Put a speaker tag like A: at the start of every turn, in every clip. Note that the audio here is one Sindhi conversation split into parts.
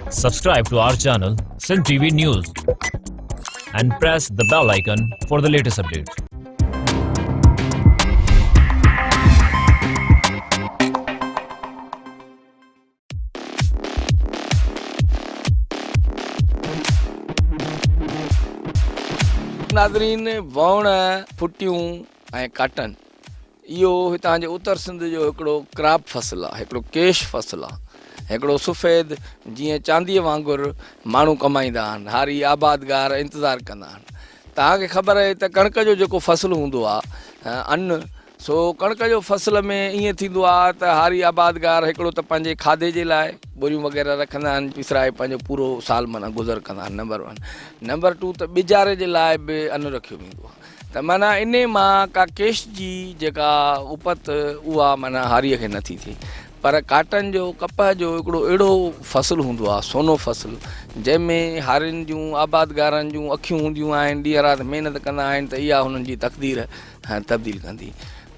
A: Subscribe to our channel Sindh TV News and press the bell icon for the latest updates.
B: ناظرين ووڻ، ڦٽيون ۽ ڪاٽن اهو هتان جي اتر سنڌ جو هڪڙو ڪراپ فصل آهي، هڪڙو ڪيش فصل آهي، هڪڙو سفيد جيئن چانديء وانگر ماڻهو ڪمائيندا آهن، هاري آبادگار انتظار ڪندا آهن. توهان کي خبر آهي ته ڪڻڪ جو جيڪو فصل هوندو آهي ان سو ڪڻڪ جو فصل ۾ ائين ٿيندو آهي ته هاري آبادگار هڪڙو ته پنهنجي کاڌي جي لاء ٻوريون وغيره رکندا آهن پسرائي پنهنجو پورو سال معنيٰ گذر ڪندا آهن نمبر ون نمبر ٽو ته ٻجاري جي لاء به ان رکيو ويندو آهي ته معنيٰ انهي مان ڪا ڪيش جي جيڪا اپت اها معنيٰ هاريء کي نٿي ٿئي پر ڪاٽن جو ڪپهه جو هڪڙو اهڙو فصل هوندو آهي سونو فصل جنهن ۾ هارين جون آبادگارن جون اکيون هونديون آهن ڏينهن رات محنت ڪندا آهن ته اها هنن جي تقدير تبديل ڪندي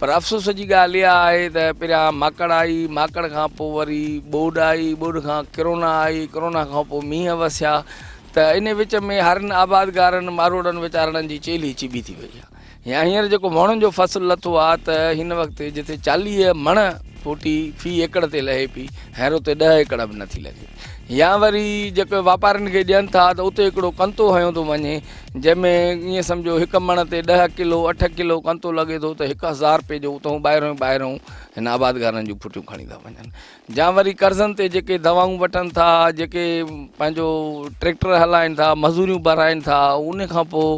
B: پر افسوس جي ڳالهه اها آهي ته پهريان ماڪڙ آئي ماڪڙ کان پوء وري ٻوڏ آئي ٻوڏ کان ڪرونا آئي ڪرونا کان پوء مينهن وسيا ته ان وچ ۾ هارين آبادگارن ماروئڙن ويچارڙن جي چيلهي چٻي ٿي وئي آهي يا هينئر جيڪو ووڻن جو فصل لٿو آهي ته هن وقت جتي 40 مڻ ڦوٽي في ايڪڙ تي لهي پئي هينئر اتي 10 ايڪڙ به نٿي لڳي يا وري جيڪو واپارين کي ڏين ٿا ته اتي هڪڙو ڪنتو هنيو ٿو وڃي جنهن ۾ ائين سمجهو هڪ مڻ تي ڏهه ڪلو اٺ ڪلو ڪنتو لڳي ٿو ته هڪ هزار رپئي جو اتئون ٻاهرئون ٻاهرئون هن آبادگارن جون ڦٽيون کڻي ٿا وڃن يا وري قرضن تي جيڪي دوائون وٺن ٿا جيڪي پنهنجو ٽريڪٽر هلائن ٿا مزوريون ڀرائن ٿا ان کان پوء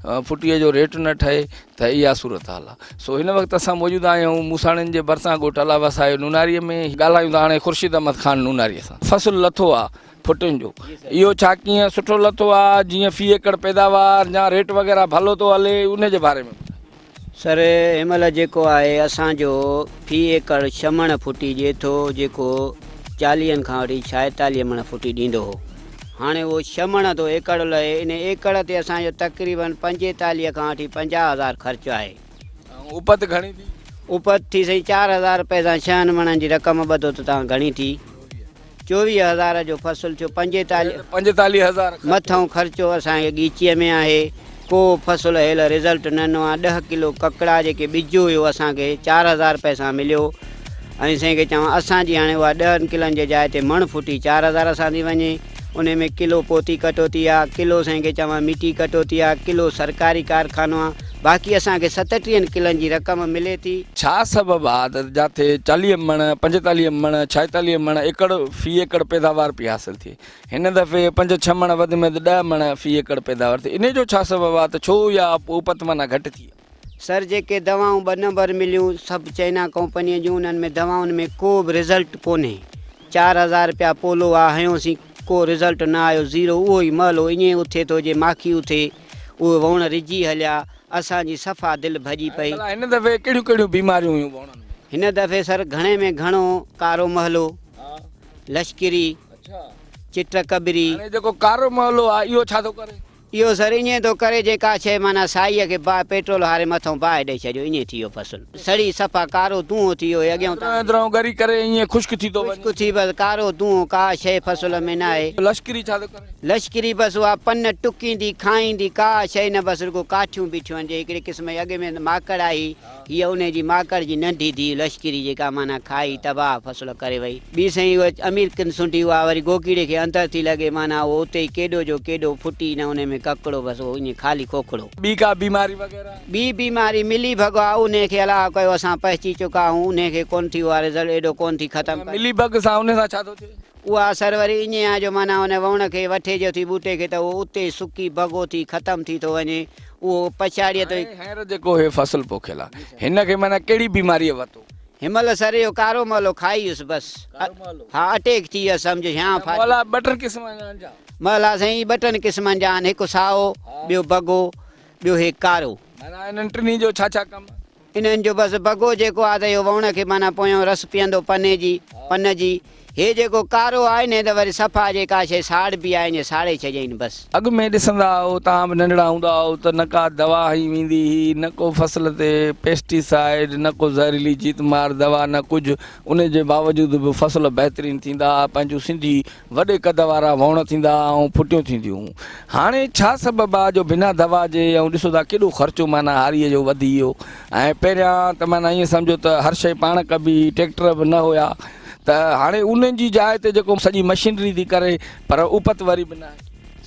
B: ڦٽيء جو ريٽ نه ٺهي ته اها صورتحال آهي سو هن وقت اسان موجود آهيون موساڻين جي ڀرسان ڳوٺ الله وسايو نوناريء ۾ ڳالهايون ٿا هاڻي خورشيد احمد خان نوناريء سان فصل لٿو آهي ڦٽين جو اهو ڇا ڪيئن سٺو لٿو آ جيئن في ايڪڙ پيداوار يا ريٽ وغيره ڀلو ٿو هلي ان جي باري ۾ ٻڌايو.
C: سر هن مهل جيڪو آهي اسان جو في ايڪڙ ڇهه مڻ ڦٽي ڏئي ٿو جيڪو چاليهن کان وٺي ڇائيتاليهه مڻ ڦٽي ڏيندو هو هاڻي اهو ڇهه مڻ ٿو ايڪڙ لهي ان ايڪڙ تي اسان جو تقريبن پنجيتاليهه کان وٺي 50 هزار خرچ آهي.
B: ۽ اپت گهڻي ٿي؟
C: اپت ٿي سائين 4000 رپئي سان ڇهن مڻن جي رقم ٻڌو ته توهان گهڻي ٿي. 24 هزار جو فصل ٿيو، 45
B: هزار
C: مٿئون خرچو اسان کي ڳيچيء ۾ آهي، ڪو فصل هيل رزلٽ نه ڏنو آهي، ڏهه ڪلو ڪڪڙا جيڪي ٻج هيو اسان کي 4000 رپئي سان مليو ۽ سائين کي چوان اسان جي هاڻي اها ڏهن ڪلن جي جاء تي مڻ ڦٽي 4000 سان ٿي وڃي، انهي ۾ ڪلو پوتي ڪٽوتي آ، ڪلو سائين کي چوان مٽي ڪٽوتي آ، ڪلو سرڪاري ڪارخانو آ، باقي اسان کي ستٽيهن ڪلن جي رقم ملي ٿي.
B: ڇا سبب آ ته جاٿي 40 مڻ، 45 مڻ، 46 مڻ ايڪڙ في ايڪڙ پيداوار پئي حاصل ٿئي، هن دفعي پنج ڇهه مڻ وڌ ۾ وڌ ڏهه مڻ في ايڪڙ پيداوار ٿئي، انهي جو ڇا سبب آ ته ڇو اها اپت معنيٰ گهٽ ٿي آ؟
C: سر جيڪي دوائون ٻه نمبر مليون سڀ چئنا ڪمپنيء جون انهن ۾ دوائن ۾ ڪو به رزلٽ ڪونهي 4000 رپيا پولو آ هنيوسين ڪو رزلٽ نه آيو زيرو اهو ئي مهلو ائين اٿي ٿو جي ماکي اٿي اهي ووڻ رجي هليا اسان جي صفا دل ڀڄي پئي.
B: ڀلا هن دفعي ڪهڙيون ڪهڙيون بيماريون هيون ووڻن ۾؟
C: هن دفعي سر گهڻي ۾ گهڻو ڪارو مهلو، لشڪري، چٽ ڪٻري.
B: هاڻي جيڪو ڪارو مهلو آ اهو ڇا ٿو ڪري؟
C: اهو سر ائين ٿو ڪري جئين ڪا شيء معنيٰ سائيء کي باهه پيٽرول هاري مٿئون باهه ڏئي ڇڏيو ائين ٿي ويو فصل سڙي صفا ڪارو دونهون ٿي ويو هي اڳيئون تان
B: اندران ڳري ڪري ائين خشڪ ٿي ٿو وڃي.
C: خشڪ ٿي بس ڪارو دونهون ڪا شيء فصل ۾ نه آهي.
B: لشڪري ڇا ٿو ڪري؟
C: لشڪري بس اها پن ٽڪيندي کائيندي ڪا شيء نه بس رڳو ڪاٺيون بيٺيون آهن جي هڪڙي قسم جي اڳ ۾ ماڪڙ آئي هيء انهيء جي ماڪڙ جي ننڍي ڌيء لشڪري جيڪا معنيٰ کائي تباهه فصل ڪري وئي. ٻي سائين اها امير ڪن سنڍي اها وري گوڪيڙي کي اندر ٿي لڳي معنيٰ اهو اتي ئي ڪيڏو جو ڪيڏو ڦٽي نه انهيء ۾ ڪڪڙو بس اهو ائين خالي کوکڙو.
B: ٻي ڪا بيماري وغيره؟
C: ٻي بيماري ملي ڀڳ آ انهيء کي الله ڪيو اسان پهچي چڪا آهون انهيء کي ڪونه ٿي اها رزلٽ ايڏو ڪونه ٿي ختم ڪري.
B: ملي ڀڳ سان انهيء سان ڇا ٿو ٿئي؟
C: اها اثر وري ائين آ جو معنيٰ ان ووڻ کي وٺي جو ٿي ٻوٽي کي ته اهو اتي ئي سڪي ڀڳو ٿي ختم ٿي ٿو وڃي. اهو پڇاڙيء تي.
B: هاڻي هينئر جيڪو هي فصل پوکيل آ، هن کي معنيٰ ڪهڙي بيماريء ورتو؟
C: هنمهل سر اهو ڪارو مهلو کائي ويس بس.
B: ڪارو مهلو؟
C: ها اٽيڪ ٿي ويس سمجهه هيانء ڦاٽي.
B: مهلا ٻه ٽن قسمن جا آهن ڇا؟
C: مهلا سائين ٻه ٽن قسمن جا آهن، هڪ سائو، ٻيو بگو، ٻيو هي ڪارو.
B: معنيٰ انهن ٽنهي جو ڇا ڇا ڪم؟
C: انهن جو بس بگو جيڪو آ ته اهو ووڻ کي معنيٰ پويون رس پيئندو پني جي، پن جي. هي جيڪو ڪارو آهي ني ته وري صفا جيڪا شيء ساڙبي آهي ائين ساڙي ڇڏيائين بس.
B: اڳ ۾ ڏسندا هئو توهان به ننڍڙا هوندا هئو ته نه ڪا دوا هنئي ويندي هئي نه ڪو فصل تي پيسٽي سائيڊ نه ڪو زهريلي جيت مار دوا نه ڪجهه ان جي باوجود به فصل بهترين ٿيندا ها پنهنجون سنڌي وڏي قد وارا ووڻ ٿيندا ها ۽ ڦٽيون ٿينديون هيون هاڻي ڇا سبب آ جو بنا دوا جي ۽ ڏسو ٿا ڪيڏو خرچو معنيٰ هاريء جو وڌي ويو ۽ پهريان ته معنيٰ ائين سمجهو ته هر شيء پاڻ ڪبي هئي ٽريڪٽر به نه هيا ته هاڻي انهن جي جاء تي جيڪو سڄي مشينري ٿي ڪري پر اپت وري به ناهي.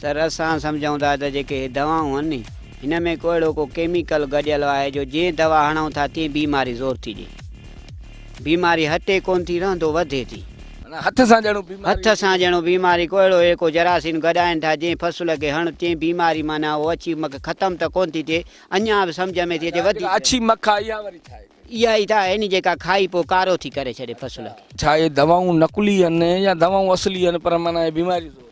C: سر اسان سمجهون ٿا ته جيڪي هي دوائون آهن ني هن ۾ ڪو اهڙو ڪو ڪيميڪل گڏيل آهي جو جئين دوا هڻون ٿا تئين بيماري زور ٿي ڏي. بيماري هٽي ڪونه ٿي رهندو وڌي ٿي.
B: معنيٰ هٿ سان ڄڻو بيماري.
C: هٿ سان ڄڻو بيماري ڪو اهڙو هي ڪو جراثيم گڏائن ٿا جئين فصل کي هڻ تئين بيماري معنيٰ اهو اڇي مک ختم ته ڪونه ٿي ٿئي اڃان به سمجهه ۾ ٿي اچي وڌي ٿي.
B: اڇي مک آهي اها وري ڇا آهي؟
C: اها ئي ته آهي ني جيڪا کائي پوء ڪارو ٿي ڪري ڇڏي فصل کي.
B: ڇا اهي دوائون نقلي هن يا دوائون اصلي هن پر معنيٰ اهي بيماري زور.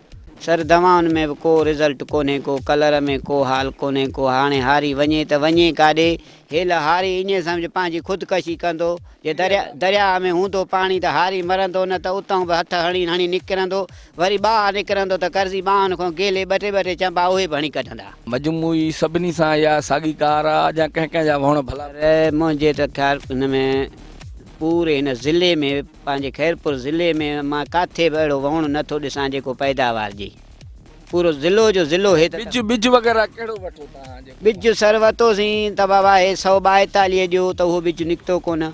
C: سر دوائن ۾ به ڪو رزلٽ ڪونهي ڪو ڪلر ۾ ڪو حال ڪونهي ڪو هاڻي هاري وڃي ته وڃي ڪاڏي هيل هاري ائين سمجهه پنهنجي خودڪشي ڪندو جي درياهه ۾ هوندو پاڻي ته هاري مرندو نه ته اتئون به هٿ هڻي هڻي نڪرندو وري ٻاهر نڪرندو ته قرضي ٻانهن کان گيلي ٻه ٽي ٻه ٽي چنبا اهي به هڻي ڪڍندا.
B: مجموعي سڀني سان اها ساڳي ڪار آ يا ڪنهن ڪنهن جا وهڻ ڀلا.
C: پر منهنجي ته خيال هن ۾ پوري هن ضلعي ۾ پنهنجي خيرپور ضلعي ۾ مان ڪاٿي به اهڙو وهڻ نه ٿو ڏسان جيڪو پيداوار جي پورو ضلعو جو ضلعو هي ته.
B: ٻج ٻج وغيره ڪهڙو وٺو توهان جيڪو.
C: ٻج سر وتوسين ته بابا هي 142 ڏيو ته اهو ٻج نڪتو ڪونه.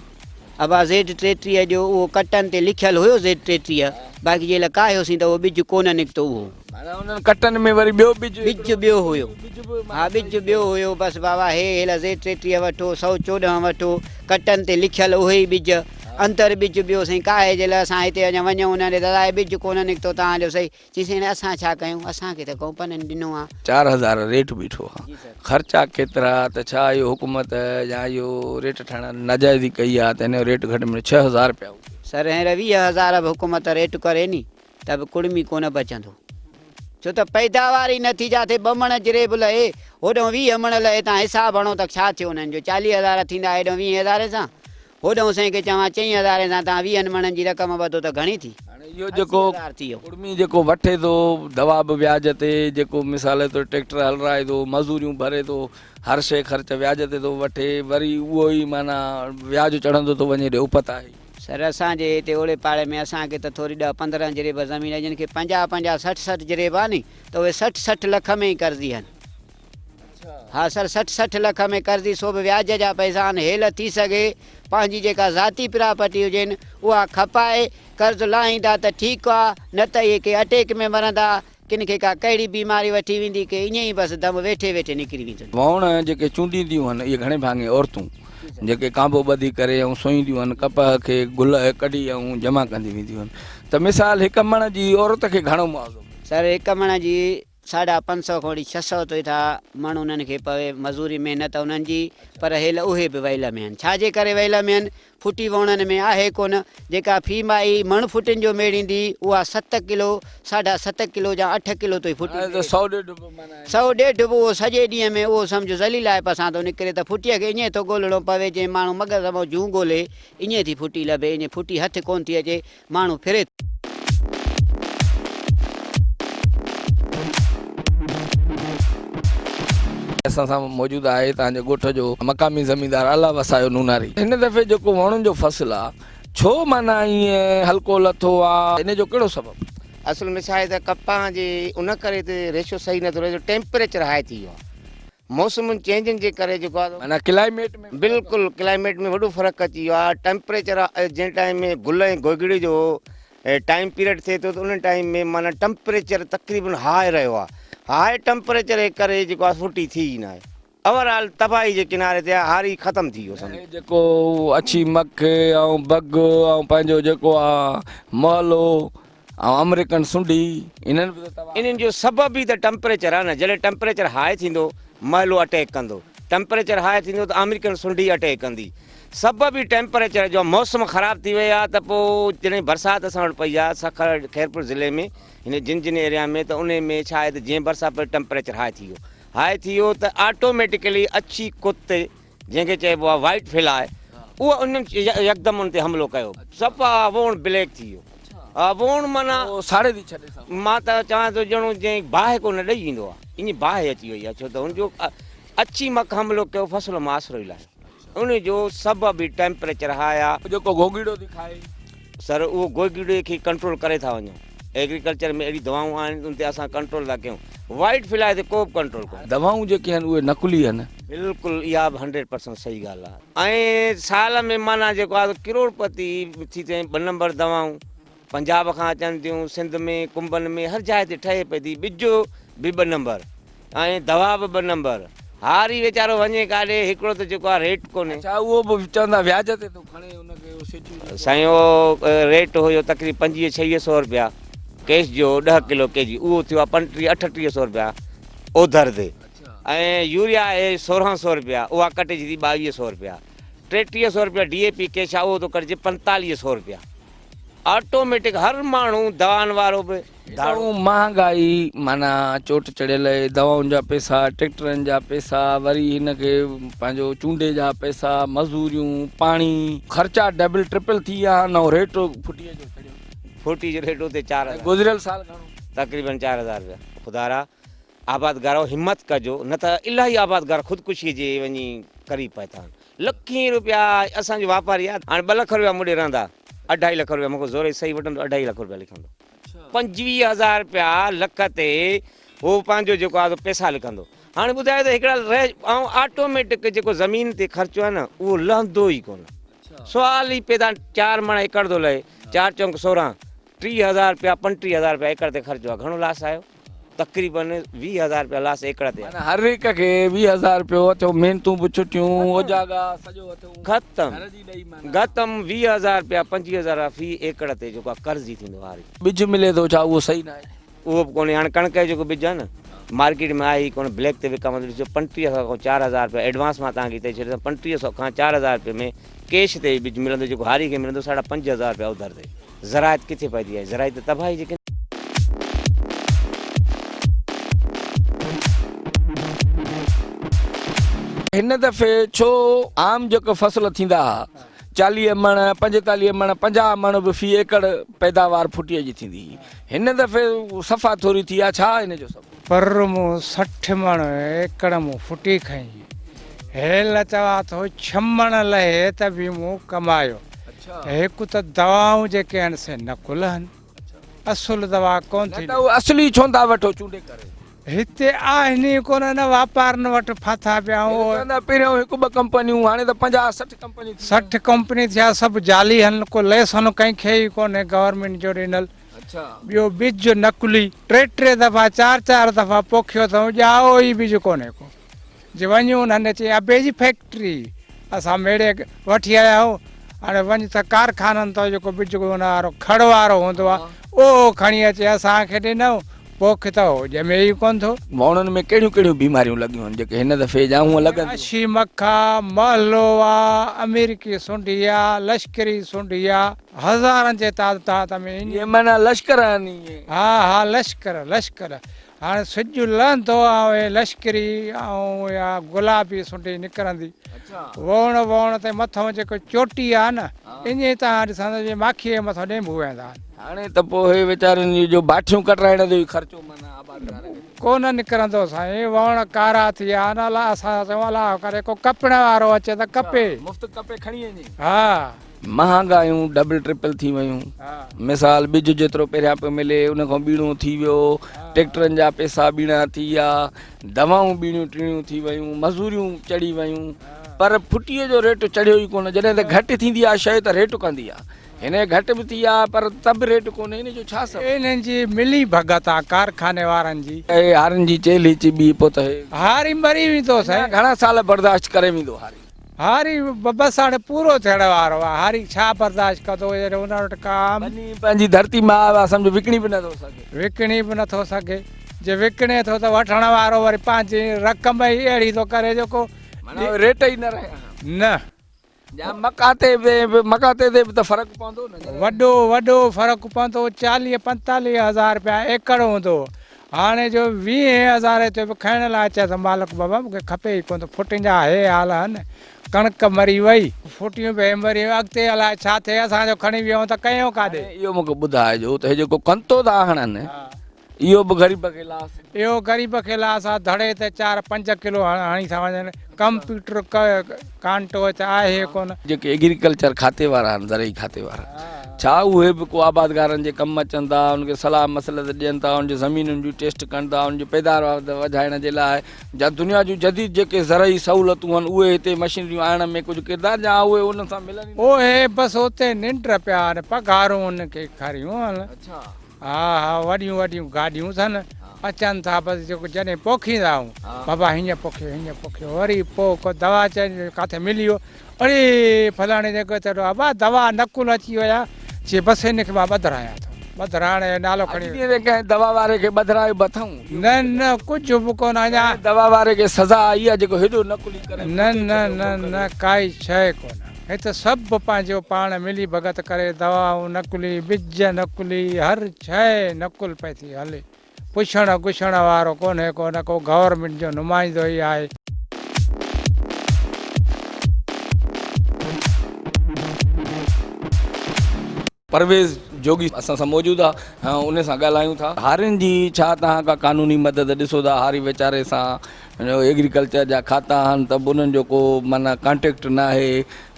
C: ابا زيڊ 33 جو اهو ڪٽن تي لکيل هيو زيڊ 33 باقي جيل ڪاهيوسين ته اهو ٻج ڪونه نڪتو اهو.
B: معنيٰ انهن ڪٽن ۾ وري ٻيو ٻج
C: ٻج ٻيو هيو. ها ٻج ٻيو هيو بس بابا هي هيل زيڊ 33 وٺو 114 وٺو ڪٽن تي لکيل اهي ئي ٻج اندر ٻج ٻيو سائين ڪاهي جيل اسان هتي اڃا وڃون انهن ڏي دادا هي ٻج ڪونه نڪتو توهان جو سهي چي سائين اسان ڇا ڪيون اسان کي ته ڪمپنين ڏنو آ.
B: 4000 ريٽ بيٺو آ خرچا ڪيترا ته ڇا اهو حڪومت يا اهو ريٽ ٺاهڻ ناجائزي ڪئي آ ته هن جو ريٽ گهٽ ۾ 6000 رپيا هجي.
C: سر هينئر 20000 به حڪومت ريٽ ڪري ني ته به ڪڙمي ڪونه بچندو ڇو ته پيداوار ئي نه ٿي جاٿي ٻه مڻ جريب لهي هوڏهون 20 مڻ لهي تان حساب هڻو ته ڇا ٿيو انهن جو 40 هزار ٿيندا هيڏهون 20 هزارين سان هوڏهون سائين کي چوان چئين هزارين سان تان ويهن مڻن جي رقم ٻڌو ته گهڻي ٿي؟
B: هاڻي اهو جيڪو ڪڙمي جيڪو وٺي ٿو دوا به وياج تي جيڪو مثال طور ٽريڪٽر هلرائي ٿو مزوريون ڀري ٿو هر شيء خرچ وياج تي ٿو وٺي وري اهو ئي معنيٰ وياج چڙهندو ٿو وڃي ڏي اپت آهي.
C: سر اسان جي هتي اوڙي پاڙي ۾ اسان کي ته ٿوري ڏهه 15 جريب زمين آهي جن کي 50 50 60 60 جريب آهي ني ته اهي 60 60 لک ۾ ئي قرضي آهن. ها سر 60 60 لک ۾ قرضي سو به وياج جا پئسا آهن هيل ٿي سگهي پنهنجي جيڪا ذاتي پراپرٽي هجين اها کپائي قرض لاهيندا ته ٺيڪ آ نه ته اهي ڪي اٽيڪ ۾ مرندا ڪن کي ڪا ڪهڙي بيماري وٺي ويندي ڪي ائين ئي بس دم ويٺي ويٺي نڪري ويندن.
B: ووڻ جيڪي چونڊينديون هن اهي گهڻي ڀاڱي عورتون جيڪي ڪانڀو ٻڌي ڪري ۽ سوئينديون هن ڪپهه کي گل ڪڍي ۽ جمع ڪندي وينديون هن ته مثال هڪ مڻ جي عورت کي گهڻو معاوضو ملي.
C: سر هڪ مڻ جي 550 کان وٺي 600 تائين ٿا مڻ انهن کي پوي، مزوري محنت انهن جي، پر هيل اهي به ويل ۾ آهن. ڇا جي ڪري ويل ۾ آهن؟ ڦٽي ووڻن ۾ آهي ڪونه. جيڪا في مائي مڻ ڦٽين جو ميڙيندي، اها 7 ڪلو، 7.5 ڪلو يا 8 ڪلو تائين ڦٽي ميڙي ٿي. 150 به اهو سڄي ڏينهن ۾ اهو سمجهه ذليلائپ سان ٿو نڪري ته ڦٽيء کي ائين ٿو ڳولڻو پوي جئين ماڻهو مغز مان جون ڳولي، ائين ٿي ڦٽي لڀي، ائين ڦٽي هٿ ڪونه ٿي اچي. ماڻهو ڦري ٿو.
B: اسان سان موجود آهي تان جي ڳوٺ جو مقامي زميندار الله وسايو نوناري. هن دفعي جيڪو وڻن جو فصل آ ڇو معنيٰ ائين هلڪو لٿو آ ان جو ڪهڙو سبب؟
D: اصل ۾ ڇا آهي ته ڪپاهه جي ان ڪري ته ريشو صحيح نٿو رهي جو ٽيمپريچر هاء ٿي ويو آ موسمن چينجن جي ڪري جيڪو آهي
B: معنيٰ ڪلائميٽ ۾
D: بلڪل ڪلائميٽ ۾ وڏو فرق اچي ويو آهي ٽيمپريچر جنهن ٽائيم ۾ گل ۽ گوگڙي جو ٽائيم پيريڊ ٿئي ٿو ته ان ٽائيم ۾ معنيٰ ٽيمپريچر تقريبن هاء رهيو آهي هاء ٽيمپريچر جي ڪري جيڪو آهي ڦٽي ٿي ئي ناهي اوور آل تباهي جي ڪناري تي آهي هاري ختم ٿي ويو سمجهو.
B: جيڪو اڇي مک ۽ بگ ۽ پنهنجو جيڪو آهي محلو ۽ آمريڪن سنڍي انهن به ته تباهه.
D: انهن جو سبب ئي ته ٽمپريچر آهي نه جڏهن ٽمپريچر هاء ٿيندو محلو اٽيڪ ڪندو ٽمپريچر هاء ٿيندو ته آمريڪن سنڍي اٽيڪ ڪندي سبب ئي ٽمپريچر جو آهي موسم خراب ٿي وئي آهي ته پوء جڏهن برسات اسان وٽ پئي آهي سکر خيرپور ضلعي ۾ هن جن جن ايريا ۾ ته انهي ۾ ڇا آهي ته جئين برسات پئي ٽمپريچر هاء ٿي ويو هاء ٿي ويو ته آٽوميٽيڪلي اڇي ڪتي جنهن کي چئبو آهي وائيٽ فلاء اها انهن يڪدم ان تي حملو ڪيو صفا ووڻ بليڪ ٿي ويو. ها ووڻ معنيٰ.
B: اهو ساڙي ٿي ڇڏي سڀ.
D: مان ته چوان ٿو ڄڻو جنهن باهه ڪو نه ڏئي ويندو آ ائين باهه اچي وئي آ ڇو ته هن جو اڇي مک حملو ڪيو فصل مان آسرو ئي لاهيو ان جو سبب به ٽيمپريچر هاء آ.
B: جيڪو گوگيڙو ٿي کائي.
D: سر اهو گوگيڙي کي ڪنٽرول ڪري ٿا وڃون ايگريڪلچر ۾ اهڙي دوائون آهن ان تي اسان ڪنٽرول ٿا ڪيون وائيٽ فلائي تي ڪو به ڪنٽرول ڪونهي.
B: دوائون جيڪي آهن اهي نقلي آهن.
D: بلڪل اها به هنڊريڊ پرسنٽ صحيح ڳالهه آ ۽ سال ۾ معنيٰ جيڪو آ سو ڪروڙ پتي ٿي ٿئي ٻه نمبر دوائون پنجاب کان اچن ٿيون سنڌ ۾ ڪنبن ۾ هر جاء تي ٺهي پئي ٿي ٻج به ٻه نمبر ۽ دوا به ٻه نمبر هاري ويچارو وڃي ڪاڏي هڪڙو ته جيڪو آ ريٽ ڪونهي.
B: اڇا اهو به چوندا وياج تي ٿو کڻي ان کي اهو سيٺيون جيڪو.
D: سائين اهو ريٽ هيو تقريب پنجويهه ڇويهه سو رپيا ڪيش جو ڏهه ڪلو ڪي جي اهو ٿيو آ پنٽيهه اٺٽيهه سو رپيا اوڌر تي ۽ يوريا آهي سورهن سو رپيا اها ڪٽجي ٿي ٻاويهه سو رپيا ٽيٽيهه سو رپيا ڊي اي پي ڪيش آ اهو ٿو ڪٽجي پنتاليهه سو رپيا آٽوميٽڪ هر ماڻهو دوائن وارو به ڌاڙو.
B: دوائون مهانگائي معنيٰ چوٽ چڙهيل اهي دوائن جا پئسا ٽريڪٽرن جا پئسا وري هن کي پنهنجو چونڊي جا پئسا مزوريون پاڻي خرچا ڊبل ٽرپل ٿي ويا آهن ۽ ريٽ ڦٽي جو چڙهيو.
D: ڦوٽي جو ريٽ اتي 4000.
B: گذريل سال گهڻو.
D: تقريبن 4000 رپيا خدارا آبادگارو همت ڪجو نه ته الاهي آبادگار خودڪشي جي وڃي قريب پهتا آهن لکين روپيا اسان جو واپاري آهي هاڻي ٻه لک روپيا مون ڏي رهندا اڍائي لک روپيا مون کان زوري صحيح وٺندو اڍائي لک روپيا لکندو 25000 روپيا لک تي هو پنهنجو جيڪو آهي پيسا لکندو هاڻي ٻڌايو ته هڪڙا ۽ آٽوميٽڪ جيڪو زمين تي خرچو آهي نه اهو لهندو ئي ڪونه سوال ئي پيدا چار مڻ ايڪڙ ٿو لهي چار چونڪ سورهن 30000 روپيا 35000 روپيا ايڪڙ تي خرچو آهي گهڻو لاس آيو تقريبن 20 هزار رپيا لاس ايڪڙ تي.
B: معنيٰ هر هڪ کي 20 هزار رپيو اٿيو، محنتون به ڇٽيون، اوجاڳا سڄو اٿيو،
D: ختم
B: گهر جي ڏئي معنيٰ.
D: ختم 20 هزار رپيا 25 هزار رپيا في ايڪڙ تي جيڪو آهي قرض ئي ٿيندو هاري.
B: ٻج ملي ٿو ڇا اهو صحيح ناهي؟
D: اهو به ڪونهي هاڻي ڪڻڪ جو جيڪو ٻج آهي نه مارڪيٽ ۾ آهي ئي ڪونه بليڪ تي وڪامندو ڏسجو 35 سئو کان 4000 رپيا ايڊوانس مان توهان کي چئي ڇڏيان 35 سئو کان 4000 رپئي ۾ ڪيش تي ٻج ملندو جيڪو هاري کي ملندو ساڍا 5000 رپيا اوڌر تي. زراعت ڪٿي پئدي آهي زراعت ته تباهي جي
B: هن دفعي ڇو عام جيڪو فصل ٿيندا ها 40 مڻ 45 مڻ 50 مڻ به في ايڪڙ پيداوار ڦٽيء جي ٿيندي هئي هن دفعي صفا ٿوري ٿي آهي ڇا ان جو سبب؟
E: پر مون 60 مڻ ايڪڙ مون ڦٽي کنئي هيل چوان ٿو ڇهه مڻ لهي ته به مون ڪمايو. هڪ ته دوائون جيڪي آهن سي نقل آهن، اصل دوا ڪونه ٿي.
B: نه ته اهي اصلي ڇونه ٿا وٺو چونڊي ڪري.
E: هتي آهن ئي ڪونه نه واپارين وٽ ڦاٿا پيا آهيون.
B: هي چوندا پهريون هڪ ٻه ڪمپنيون هاڻي ته 50 60 ڪمپنيون ٿي ويون.
E: 60 ڪمپني ٿيا سڀ جعلي آهن ڪو ليسن ڪنهن کي ئي ڪونهي گورنمينٽ جو ڏنل. ٻيو ٻج نقلي ٽي ٽي دفعا چار چار دفعا پوکيو اٿئون ڄائو ئي ٻج ڪونهي ڪو. جي وڃون انهن چي ابي جي فيڪٽري اسان ميڙي وٺي آيا آهيون هاڻي وڃ ته ڪارخانن تان جيڪو ٻج ان وارو کڙ وارو هوندو آهي اهو کڻي اچي اسان کي ڏنائون پوک ته هو ڄمي ئي ڪونه ٿو.
B: ووڻن ۾ ڪهڙيون ڪهڙيون بيماريون لڳيون آهن جيڪي هن دفعي جا هونء لڳن ٿيون؟
E: اڇي مک آ، محلو آ، امريڪي سنڍي آ، لشڪري سنڍي آ، هزارن جي تعداد ۾.
B: اهي معنيٰ لشڪر آهن اهي؟
E: ها ها لشڪر لشڪر. هاڻي سج لهندو ۽ اهي لشڪري ۽ اها گلابي سنڍي نڪرندي. ووڻ ووڻ تي مٿئون جيڪو چوٽي آهي نه، ائين توهان ڏسندو جيئن ماکيء جي مٿئون ڏينڀو ويهندا آهن.
B: هاڻي ته پوء اهي ويچارن جو باٺيون ڪٽرائڻ جو ئي خرچو معنيٰ آبادگار کي.
E: ڪو نه نڪرندو سائين، ووڻ ڪارا ٿي ويا آهن، الله اسان چئون الله ڪري ڪو ڪپڻ وارو اچي ته ڪپي.
B: مفت ڪپي کڻي وڃي.
E: ها.
B: مهانگايون ڊبل ٽرپل ٿي ويون مثال ٻج جيترو پهريان پيو ملي ان کان ٻيڻو ٿي ويو ٽريڪٽرن جا پيسا ٻيڻا ٿي ويا دوائون ٻيڻيون ٽيڻيون ٿي ويون مزوريون چڙهي ويون پر ڦٽي جو ريٽ چڙهيو ئي ڪونه جڏهن ته گهٽ ٿيندي آهي شيء ته ريٽ ڪندي آهي هن گهٽ به ٿي آهي پر ته به ريٽ ڪونهي ان جو ڇا سبب
E: انهن جي ملي ڀڳت آ ڪارخاني وارن جي.
B: اهي هارين جي چيلهي چٻي پوء ته هي.
E: هاري مري ويندو سائين.
B: گهڻا سال برداشت ڪري ويندو هاري.
E: هاري بس هاڻي پورو ٿيڻ وارو آهي. هاري ڇا برداشت ڪندو جڏهن ان وٽ ڪا.
B: ٻني پنهنجي ڌرتي ماء آ سمجهه وڪڻي به نٿو سگهي.
E: وڪڻي به نٿو سگهي. جي وڪڻي ٿو ته وٺڻ وارو وري پنهنجي رقم ئي اهڙي ٿو ڪري جو ڪو.
B: معنيٰ اهي ريٽ ئي نه رهيا.
E: نه.
B: يا مقاطعي تي به مقاطعي تي به ته فرق پوندو نه.
E: وڏو وڏو فرق پوندو. چاليهه پنتاليهه هزار رپيا ايڪڙ هوندو. هاڻي جو ويهين هزارين تي به کڻڻ لاء چئي ته مالڪ بابا مون کي کپي ئي ڪونه ته ڦٽين جا هي حال آهن، ڪڻڪ مري وئي. ڦٽيون به مري ويون، اڳتي الائي ڇا ٿئي، اسان جو کڻي ويهون ته ڪيون ڪاڏي.
B: هاڻي اهو مون کي ٻڌائجو ته هي جيڪو ڪنتو ٿا هڻن اهو به غريب کي لاس.
E: اهو غريب کي لاس آ، ڌڙي تي چار پنج ڪلو هڻي ٿا وڃن، ڪمپيوٽر ڪانٽو هتي آهي ڪونه.
B: جيڪي ايگريڪلچر کاتي وارا آهن، زرعي کاتي وارا، ڇا اهي به ڪو آبادگارن جي ڪم اچن ٿا، انهن کي صلاح مصلحت ڏين ٿا، انهن جي زمينن جون ٽيسٽ ڪن ٿا، انهن جي پيداوار وڌائڻ جي لاء جا دنيا جون جديد جيڪي زرعي سهولتون آهن اهي هتي مشينريون آڻڻ ۾ ڪجهه ڪردار يا اهي انهن سان ملن ئي نه ٿا.
E: اهي بس اتي ننڊ پيا آهن، پگهارون انهن کي کريون آهن. ها ها وڏيون وڏيون گاڏيون اٿن اچن ٿا بس جيڪو جڏهن پوکيندا آهيون بابا هيئن پوکيو هيئن پوکيو وري پوء ڪو دوا چئي ڪاٿي ملي ويو اڙي فلاڻي جيڪو ته ابا دوا نقل اچي ويا چي بس هن کي مان ٻڌرايان ٿو ٻڌرائڻ جو نالو کڻي
B: اڄ ڏينهن ڪنهن دوا واري کي ٻڌرايو به اٿئون؟
E: نه نه ڪجهه به ڪونه اڃا
B: دوا واري کي سزا آئي آهي جيڪو هيڏو نقلي ڪري
E: نه نه نه نه ڪائي شيء ڪونه. هت سڀ پنهنجو پاڻ ملي ڀڳت ڪري دوائون نقلي، ٻج نقلي، هر شيء نقل پئي ٿي هلي. پڇڻ گڇڻ وارو ڪونهي ڪو نه ڪو گورنمينٽ جو نمائندو ئي آهي.
B: پرويز جوڳي اسان سان موجود آ ۽ ان سان ڳالهايون ٿا. هارين جي ڇا توهان ڪا قانوني مدد ڏسو ٿا هاري ويچاري سان ايگريڪلچر جا کاتا آهن ته به انهن جو ڪو معنيٰ ڪانٽيڪٽ ناهي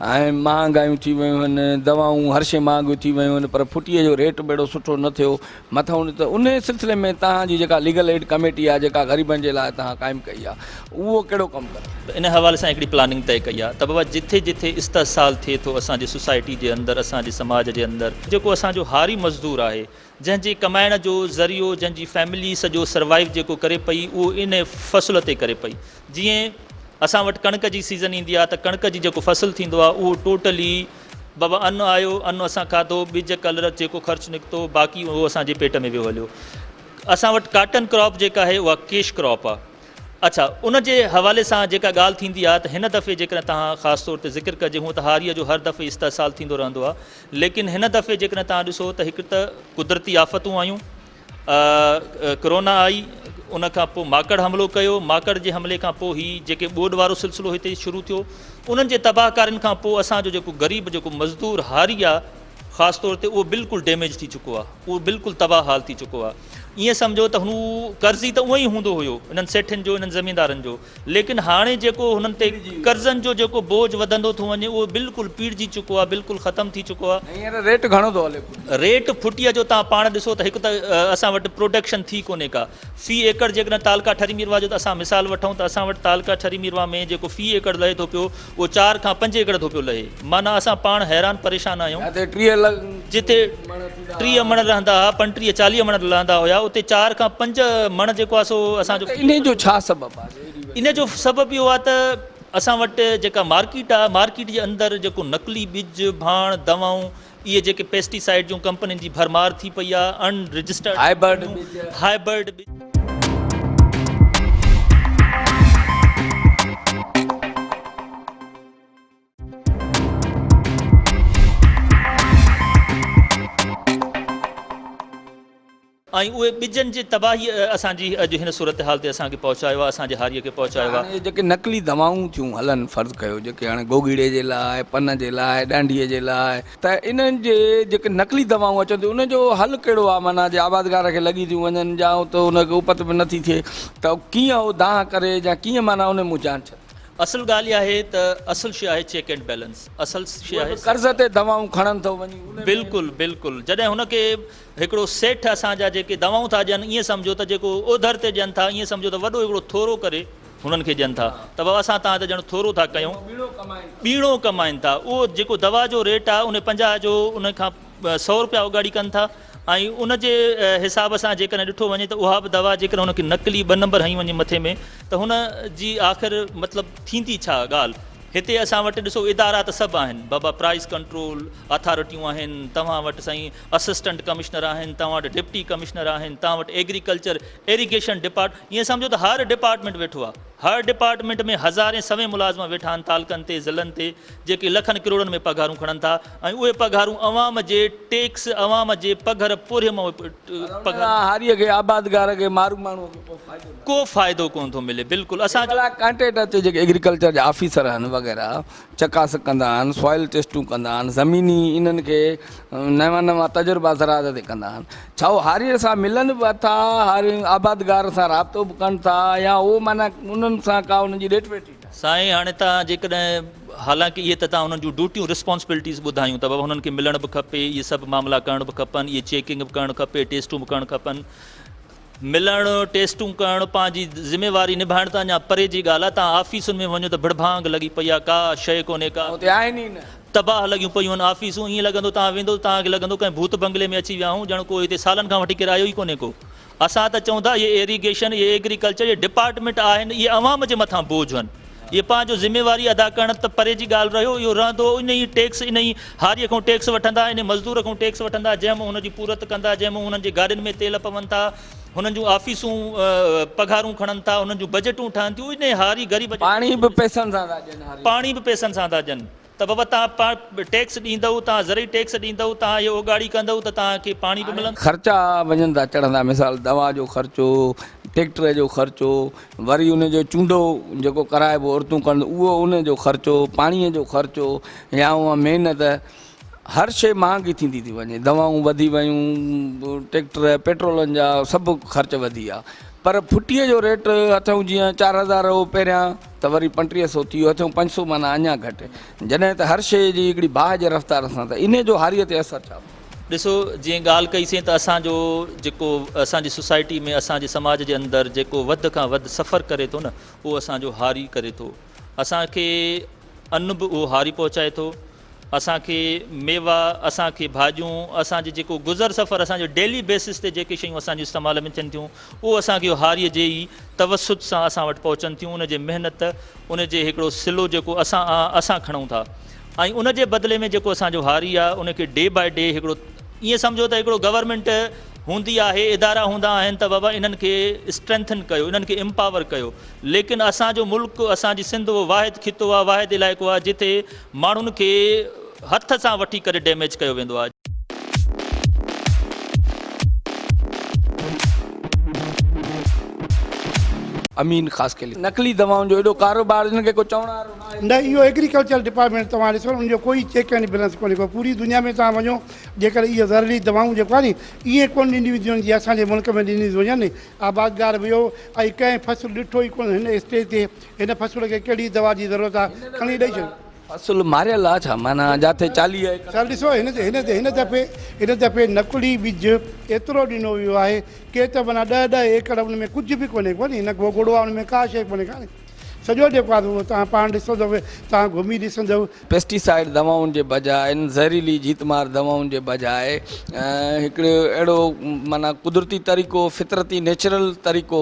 B: ۽ مهانگايون ٿي ويون آهن دوائون هر شي مهانگيون ٿي ويون آهن پر ڦٽيء جو ريٽ به اهڙو سٺو نه ٿيو مٿان ته انهي سلسلي ۾ توهان جي جيڪا ليگل ايڊ ڪميٽي آهي جيڪا غريبن جي لاء توهان قائم ڪئي آهي اهو ڪهڙو ڪم ڪندي؟
F: ته ان حوالي سان هڪڙي پلاننگ طئي ڪئي آهي ته بابا جٿي جٿي استحصال ٿئي ٿو اسان جي سوسائٽي جي اندر اسان جي سماج جي اندر جيڪو اسان جو هاري مزدور آهي جنهن جي ڪمائڻ جو ذريعو جنهن جي فيملي سڄو سروائيو جيڪو ڪري پئي اهو ان فصل تي ڪري پئي جيئن اسان وٽ ڪڻڪ جي سيزن ايندي آهي ته ڪڻڪ جي جيڪو فصل ٿيندو آهي اهو ٽوٽلي بابا ان آيو ان اسان کاڌو ٻج ڪلر جيڪو خرچ نڪتو باقي اهو اسان جي پيٽ ۾ ويو هليو اسان وٽ ڪاٽن ڪراپ جيڪا آهي اها ڪيش ڪراپ آهي اڇا ان جي حوالي سان جيڪا ڳالهه ٿيندي آهي ته هن دفعي جيڪڏهن توهان خاص طور تي ذڪر ڪجي هونء ته هاريء جو هر دفعي استحصال ٿيندو رهندو آهي ليڪن هن دفعي جيڪڏهن توهان ڏسو ته هڪ ته قدرتي آفتون آيون ڪرونا آئي ان کان پوء ماڪڙ حملو ڪيو ماڪڙ جي حملي کان پوء هي جيڪي ٻوڏ وارو سلسلو هتي شروع ٿيو انهن جي تباهه ڪارين کان پوء اسان جو جيڪو غريب جيڪو مزدور هاري آ خاص طور تي اهو بلڪل ڊيميج ٿي چڪو آ اهو بلڪل تباهه حال ٿي چڪو آ ائين سمجهو ته هو قرضي ته اونئن ئي هوندو هيو انهن سيٺين جو انهن زميندارن جو ليڪن هاڻي جيڪو هنن تي قرضن جو جيڪو بوجه وڌندو ٿو وڃي اهو بلڪل پيڙجي چڪو آهي بلڪل ختم ٿي چڪو آهي.
B: هينئر ريٽ گهڻو ٿو هلي ڦٽي؟
F: ريٽ ڦٽيء جو توهان پاڻ ڏسو ته هڪ ته اسان وٽ پروڊڪشن ٿي ڪونهي ڪا في ايڪڙ جيڪڏهن تعلقه ٺري ميرواهه جو ته اسان مثال وٺون ته اسان وٽ تعلقه ٺري ميرواهه ۾ جيڪو في ايڪڙ لهي ٿو پيو اهو چار کان پنج ايڪڙ ٿو پيو لهي معنيٰ اسان پاڻ حيران پريشان آهيون.
B: جتي 30 لک
F: جتي 30 مڻ رهندا ها 35 40 مڻ لهندا هيا اتي چار کان پنج مڻ جيڪو آهي سو اسان جو.
B: ته انهي جو ڇا سبب آهي جو ايڏي
F: انهي جو سبب اهو آهي ته اسان وٽ جيڪا مارڪيٽ آهي مارڪيٽ جي اندر جيڪو نقلي ٻج ڀاڻ دوائون اهي جيڪي پيسٽي سائيڊ جون ڪمپنين جي ڀرمار ٿي پئي آهي ان رجسٽرڊ
B: هائبرڊ ٻج.
F: هائبرڊ ٻج. ۽ اهي ٻجن جي تباهي اسان جي اڄ هن صورتحال تي اسان کي پهچايو آهي اسان جي هاريء کي پهچايو آهي.
B: هاڻي جيڪي نقلي دوائون ٿيون هلن فرض ڪيو جيڪي هاڻي گوگيڙي جي لاء پن جي لاء ڏانڊيء جي لاء ته انهن جي جيڪي نقلي دوائون اچن ٿيون انهن جو حل ڪهڙو آهي معنيٰ جي آبادگار کي لڳي ٿيون وڃن يا ته ان کي اپت به نٿي ٿئي ته ڪيئن هو دانهن ڪري يا ڪيئن معنيٰ ان مون جان ڇڏي.
F: اصل ڳالهه اها آهي ته اصل شيء آهي چيڪ اينڊ بيلنس اصل شيء آهي
B: قرض تي دوائون کڻن ٿو وڃي ان ۾
F: بلڪل بلڪل جڏهن هن کي هڪڙو سيٺ اسان جا جيڪي دوائون ٿا ڏين ائين سمجهو ته جيڪو اوڌر تي ڏين ٿا ائين سمجهو ته وڏو هڪڙو ٿورو ڪري هنن کي ڏين ٿا ته بابا اسان توهان تي ڄڻ ٿورو ٿا ڪيون ٻيڻو ڪمائين ٿا اهو جيڪو دوا جو ريٽ آهي ان 50 جو ان کان سئو روپيا اوڳاڙي ڪن ٿا ۽ ان جي حساب سان جيڪڏهن ڏٺو وڃي ته اها به دوا جيڪڏهن هن کي نقلي ٻه نمبر هنئي وڃي مٿي ۾ ته هن جي آخر مطلب ٿيندي ڇا ڳالهه هتي اسان وٽ ڏسو ادارا ته سڀ آهن بابا پرائس ڪنٽرول اٿارٽيون آهن توهان وٽ سائين اسسٽنٽ ڪمشنر آهن توهان وٽ ڊپٽي ڪمشنر آهن توهان وٽ ايگريڪلچر ايريگيشن ڊپارٽ ائين سمجهو ته هر ڊپارٽمينٽ ويٺو آهي. هر ڊپارٽمينٽ ۾ هزارين سوين ملازم ويٺا آهن تعلقن تي ضلعن تي جيڪي لکن ڪروڙن ۾ پگهارون کڻن ٿا ۽ اهي پگهارون عوام جي ٽيڪس عوام جي پگهر پورهيي مان اهي
B: پر ان سان هاريء کي آبادگار کي مارو ماڻهوء کي ڪو فائدو ناهي.
F: ڪو فائدو ڪونه ٿو ملي بلڪل اسان جو.
B: ڀلا ڪانٽيڪٽ تي جيڪي ايگريڪلچر جا آفيسر آهن وغيره چڪاس ڪندا آهن سوائل ٽيسٽون ڪندا آهن زميني انهن کي نوان نوان تجربا زراعت تي ڪندا آهن ڇا هو هاريء سان ملن به اٿا هاري آبادگار سان رابطو به ڪن ٿا يا هو معنيٰ انهن سان ڪا انهن جي ڏيٺ ويٺ ئي ناهي.
F: سائين هاڻي توهان جيڪڏهن حالانڪه اهي ته توهان انهن جون ڊيوٽيون رسپانسبلٽيز ٻڌايون ته بابا هنن کي ملڻ به کپي اهي سڀ معاملا ڪرڻ به کپن اهي چيڪنگ به ڪرڻ کپي ٽيسٽون به ڪرڻ کپن ملڻ ٽيسٽون ڪرڻ پنهنجي ذميواري نڀائڻ ته اڃا پري جي ڳالهه آهي توهان آفيسن ۾ وڃو ته ڀڙڀانگ لڳي پئي آهي ڪا شيء ڪونهي ڪا
B: اتي آهن ئي نه.
F: تباهه لڳيون پيون آهن آفيسون ائين لڳندو توهان ويندو ته توهان کي لڳندو ڪنهن ڀوت بنگلي ۾ اچي ويا آهيون ڄڻ ڪو هتي سالن کان وٺي ڪير آيو ئي ڪونهي ڪو اسان ته چئون ٿا اهي ايريگيشن اهي ايگريڪلچر اهي ڊپارٽمينٽ آهن اهي عوام جي مٿان بوجهه آهن اهي پنهنجو ذميواري ادا ڪرڻ ته پري جي ڳالهه رهيو اهو رهندو انهي ٽيڪس انهي هاريء کان ٽيڪس وٺندا انهي مزدور کان ٽيڪس وٺندا جنهن مان هن جي پورت ڪندا جنهن مان هنن جي گاڏين ۾ تيل پون ٿا هنن جون آفيسون پگهارون کڻن ٿا هنن جون بجيٽون ٺهن ٿيون انهي هاري غريب جي
B: پاڻي به پئسن سان ٿا ڏين هاري
F: پاڻي به پئسن سان ٿا ڏين. ته بابا توهان ٽيڪس ڏيندؤ، توهان زرعي ٽيڪس ڏيندؤ، توهان اهي اوڳاڙي ڪندؤ ته توهان کي پاڻي به ملندو.
B: خرچا وڃن ٿا چڙهندا مثال دوا جو خرچو، ٽيڪٽر جو خرچو، وري ان جو چونڊو جيڪو ڪرائبو عورتون ڪن اهو ان جو خرچو، پاڻي جو خرچو يا اها محنت هر شيء مهانگي ٿيندي ٿي وڃي دوائون وڌي ويون ٽيڪٽر پيٽرولن جا سڀ خرچ وڌي ويا پر ڦٽيء جو ريٽ هٿئون جيئن 4000 هو پهريان ته وري 35 سو ٿي ويو هٿيون پنج سو معنيٰ اڃا گهٽ جڏهن ته هر شيء جي هڪڙي باهه جي رفتار سان ته انهي جو هاريء تي اثر ڇا پوندو؟
F: ڏسو جيئن ڳالهه ڪئي سين ته اسان جو جيڪو اسان جي سوسائٽي ۾ اسان جي سماج جي اندر جيڪو وڌ کان وڌ سفر ڪري ٿو نه اهو اسان جو هاري ڪري ٿو اسان کي ان به اهو هاري پهچائي ٿو اسان کي ميوا، اسان کي ڀاڄيون، اسان جي جيڪو گذر سفر اسان جو ڊيلي بيسس تي جيڪي شيون اسان جي استعمال ۾ ٿين ٿيون اهو اسان کي هاريء جي ئي توسط سان اسان وٽ پهچن ٿيون ان جي محنت ان جي هڪڙو صلو جيڪو اسان اسان کڻون ٿا ۽ ان جي بدلي ۾ جيڪو اسان جو هاري آهي ان کي ڊي باء ڊي هڪڙو ائين سمجهو ته هڪڙو گورنمينٽ هوندي آهي ادارا هوندا آهن ته بابا انهن کي اسٽرينٿن ڪيو انهن کي امپاور ڪيو ليڪن اسان جو ملڪ اسان جي سنڌ اهو واحد خطو آهي واحد علائقو آهي جتي ماڻهن کي هٿ سان وٺي ڪري ڊيميج ڪيو ويندو آهي.
B: امين خاصخيلي نقلي دوائن جو ايڏو ڪاروبار جن کي ڪو چوڻ وارو ناهي.
G: نه اهو ايگريڪلچر ڊپارٽمينٽ توهان ڏسو ان جو ڪوئي چيڪ اينڊ بيلنس ڪونهي ڪو پوري دنيا ۾ توهان وڃو جيڪڏهن اهي زهريلي دوائون جيڪو آهي ني ائين ڪونه ڏنيون وينديون آهن جيئن اسان جي ملڪ ۾ ڏنيون وڃن آبادگار ويو ۽ ڪنهن فصل ڏٺو ئي ڪونه هن اسٽيج تي هن فصل کي ڪهڙي دوا جي ضرورت آ کڻي ڏئي ڇڏ.
B: فصل ماريل آ ڇا معنيٰ جاٿي 40 ايڪڙ.
G: سر ڏسو هن هن هن دفعي هن دفعي نقلي ٻج ايترو ڏنو ويو آهي ڪي ته معنيٰ ڏهه ڏهه ايڪڙ ان ۾ ڪجهه به ڪونهي ڪونهي نه گوگڙو آ ان ۾ ڪا شيء ڪونهي ڪانهي سڄو جيڪو آ اهو توهان پاڻ ڏسندؤ توهان گهمي ڏسندؤ.
B: پيسٽيسائيڊ دوائن جي بجاء ان زهريلي جيت مار دوائن جي بجاء هڪڙو اهڙو معنيٰ قدرتي طريقو فطرتي نيچرل طريقو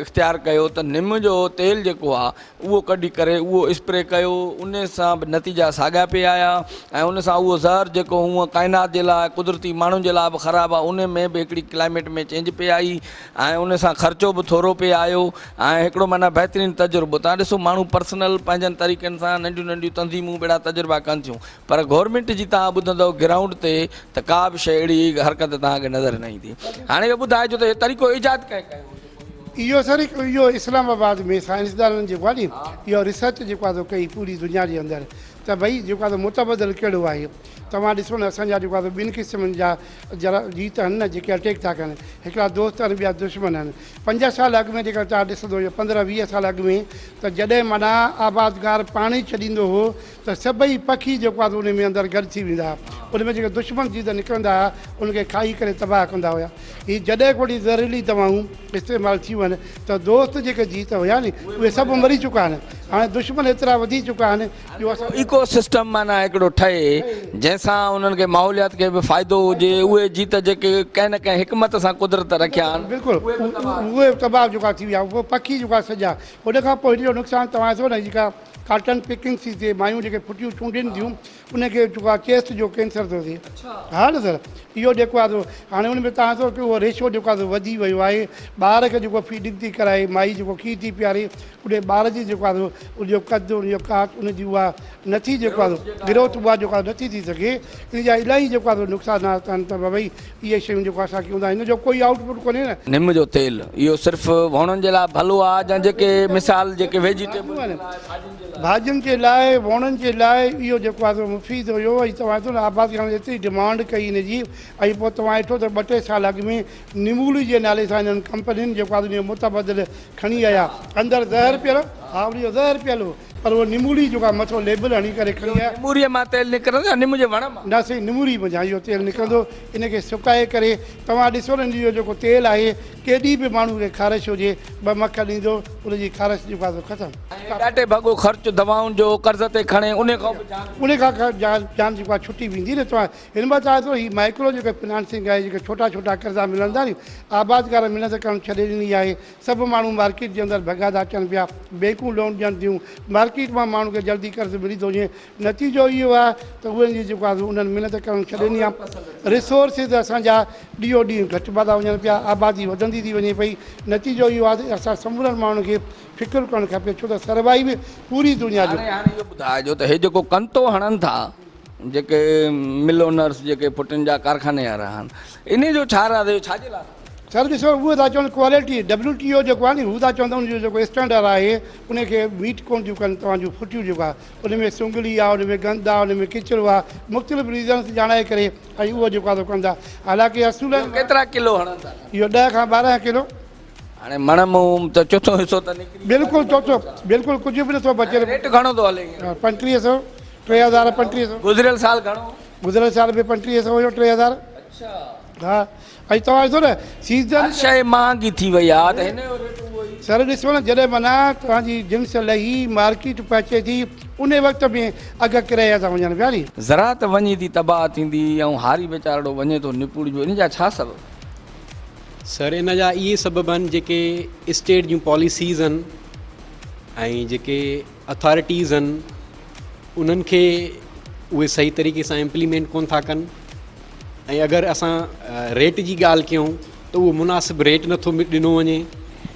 B: اختيار ڪيو ته نم جو تيل جيڪو آ اهو ڪڍي ڪري اهو اسپري ڪيو ان سان به نتيجا ساڳيا پئي آيا ۽ ان سان اهو زهر جيڪو هونء ڪائنات جي لاء قدرتي ماڻهن جي لاء به خراب آ ان ۾ به هڪڙي ڪلائميٽ ۾ چينج پئي آئي ۽ ان سان خرچو به ٿورو پئي آيو ۽ هڪڙو معنيٰ بهترين تجربو تان ڏسو ماڻهو پرسنل پنهنجن طريقن سان ننڍيون ننڍيون تنظيمون به اهڙا تجربا ڪن ٿيون پر گورنمينٽ جي تان ٻڌندؤ گرائونڊ تي ته ڪا به شيء اهڙي حرڪت توهان کي نظر نه ايندي هاڻي اهو ٻڌائجو ته اهو طريقو ايجاد ڪنهن ڪيو
G: اهو سر اهو اسلام آباد ۾ سائنسدانن جيڪو آهي ني اهو ريسرچ جيڪو آهي سو ڪئي پوري دنيا جي اندر ته ڀئي جيڪو آهي سو متبادل ڪهڙو آهي توهان ڏسو نه اسان جا جيڪو آهي سو ٻن قسمن جا جرا جيت آهن نه جيڪي اٽيڪ ٿا ڪن هڪڙا دوست آهن ٻيا دشمن آهن پنج سال اڳ ۾ جيڪڏهن توهان ڏسندو يا پندرهن 20 سال اڳ ۾ ته جڏهن معنيٰ آبادگار پاڻي ڇڏيندو هو ته سڀئي پکي جيڪو آهي ان ۾ اندر گڏ ٿي ويندا هئا ان ۾ جيڪي دشمن جيت نڪرندا هئا ان کي کائي ڪري تباهه ڪندا هيا هي جڏهن کان وٺي زهريلي دوائون استعمال ٿيون آهن ته دوست جيڪي جيت هيا ني اهي سڀ مري چڪا آهن هاڻي دشمن ايترا وڌي چڪا آهن جو اسان
B: ايڪو سسٽم معنيٰ هڪڙو ٺهي جنهن سان انهن کي ماحوليات کي به فائدو هجي اهي جيت جيڪي ڪنهن نه ڪنهن حڪمت سان قدرت رکيا آهن
G: بلڪل اهي به تباهه جيڪا ٿي ويا اهي پکي جيڪا سڄا ان کان پوء هن جو نقصان توهان ڏسو نه جيڪا ڪاٽن پڪنگ ٿي ٿئي مايون جيڪي. جيڪي ڦٽيون چونڊين ٿيون ان کي جيڪو آهي چيسٽ جو ڪينسر ٿو ٿئي. ها نه سر اهو جيڪو آهي سو هاڻي ان ۾ تان سو اهو ريشو جيڪو آهي سو وڌي ويو آهي. ٻار کي جيڪو فيڊنگ ٿي ڪرائي مائي جيڪو کير ٿي پياري ان ٻار جي جيڪو آهي سو ان جو قد ان جو ڪاٺ ان جي اها نٿي جيڪو آهي سو گروٿ اها جيڪو آهي نٿي ٿي سگهي. ان جا الاهي جيڪو آهي سو نقصانات آهن ته ڀئي اهي شيون جيڪو اسان ڪيون ٿا هن جو ڪوئي آئوٽ پٽ ڪونهي نه.
B: نم جو تيل اهو صرف ووڻن جي لاء ڀلو آهي يا جيڪي مثال جيڪي ويجيٽيبل جي لاء ڀاڄين جي لاء.
G: ڀاڄين جي لاء ووڻن جي لاء اهو جيڪو آهي سو مفيد هيو ۽ توهان ڏسو نه آبادگارن ايتري ڊمانڊ ڪئي ان جي ۽ پوء توهان ڏٺو ته ٻه ٽي سال اڳ ۾ نمولي جي نالي سان انهن ڪمپنين جيڪو آهي ان جو متبادل کڻي آيا اندر زهر پيل ها ان جو زهر پيل هو پر اهو نموري جيڪو آهي مٿو ليبل هڻي ڪري کڻي آيا.
B: نموريء مان تيل نڪرندو يا نم جي وڻ مان؟
G: نه سائين نموري منجهان اهو تيل نڪرندو. ان کي سڪائي ڪري توهان ڏسو نه ان جو جيڪو تيل آهي ڪيڏي به ماڻهو کي خارش هجي ٻه مک ڏيندو ان جي خارش جيڪو آهي سو ختم.
B: ۽ ڏاٽي ڀڳو خرچ دوائن جو قرض تي کڻي انهي کان به جان.
G: انهي کان جان جيڪو آهي ڇٽي ويندي نه توهان هن مهل ڇا آهي هي مائڪرو جيڪو فنانسنگ آهي جيڪي ڇوٽا ڇوٽا قرضا ملن ٿا ني آبادگار محنت ڪرڻ ڇڏي ڏني آهي. سڀ ماڻهو مارڪيٽ جي اندر ڀڳا ٿا اچن پيا، بينڪون لون ڏين ٿيون، مارڪيٽ مان ماڻهن کي جلدي قرض ملي ٿو وڃي، نتيجو اهو آهي ته اهي جي جيڪو آهي انهن محنت ڪرڻ ڇڏي ڏني آهي، ريسورسز اسان جا ڏينهون ڏينهن گهٽبا ٿا وڃن پيا، آبادي وڌندي ٿي وڃي پئي، نتيجو اهو آهي ته اسان سمورن ماڻهن کي فڪر ڪرڻ کپي ڇو ته سروائيو پوري دنيا جو.
B: هاڻي هاڻي اهو ٻڌائجو ته هي جيڪو ڪنتو هڻن ٿا جيڪي مل اونرس جيڪي ڦٽين جا ڪارخاني وارا آهن انهي جو ڇا راز اهو ڇا جي لاء؟
G: سر ڏسو اهي ٿا چون ڪوالٽي ڊبليو ٽي او جيڪو آهي ني هو ٿا چون ته ان جو جيڪو اسٽينڊر آهي ان کي ميٽ ڪون ٿيون ڪن توهان جون ڦٽيون جيڪو آهي ان ۾ سنگلي آهي ان ۾ گند آهي ان ۾ ڪچرو آهي مختلف ريزنس ڄاڻائي ڪري ۽ اهو جيڪو آهي سو ڪن ٿا حالانڪه اصولن
B: اهو ڪيترا ڪلو هڻن ٿا؟
G: اهو 10 کان 12 ڪلو.
B: هاڻي مڻ مون ته چوٿون حصو ته نڪري
G: بلڪل چوٿون بلڪل ڪجهه به نٿو بچي.
B: هاڻي ريٽ گهڻو ٿو هلي هينئر؟
G: 3500 3000 3500.
B: گذريل سال گهڻو؟
G: گذريل سال به 3500 هيو 3000.
B: اڇا.
G: ها ۽ توهان ڏسو نه سيزن.
B: هر شيء مهانگي ٿي وئي آ ته هن جو ريٽ اهو ئي.
G: سر ڏسو نه جڏهن معنيٰ توهان جي جنس لهي مارڪيٽ پهچي ٿي ان وقت ۾ اگهه ڪريا ٿا وڃن پيا ني.
B: زراعت وڃي ٿي تباهه ٿيندي ۽ هاري ويچارڙو وڃي ٿو نپوڙجو ان جا ڇا سبب؟
H: سر ان جا اهي سبب آهن جيڪي اسٽيٽ جون پاليسيز آهن ۽ جيڪي اٿارٽيز آهن انهن کي اهي صحيح طريقي سان امپليمينٽ ڪون ٿا ڪن ۽ اگر اسان ريٽ جي ڳالهه ڪيون ته اهو مناسب ريٽ نٿو ڏنو وڃي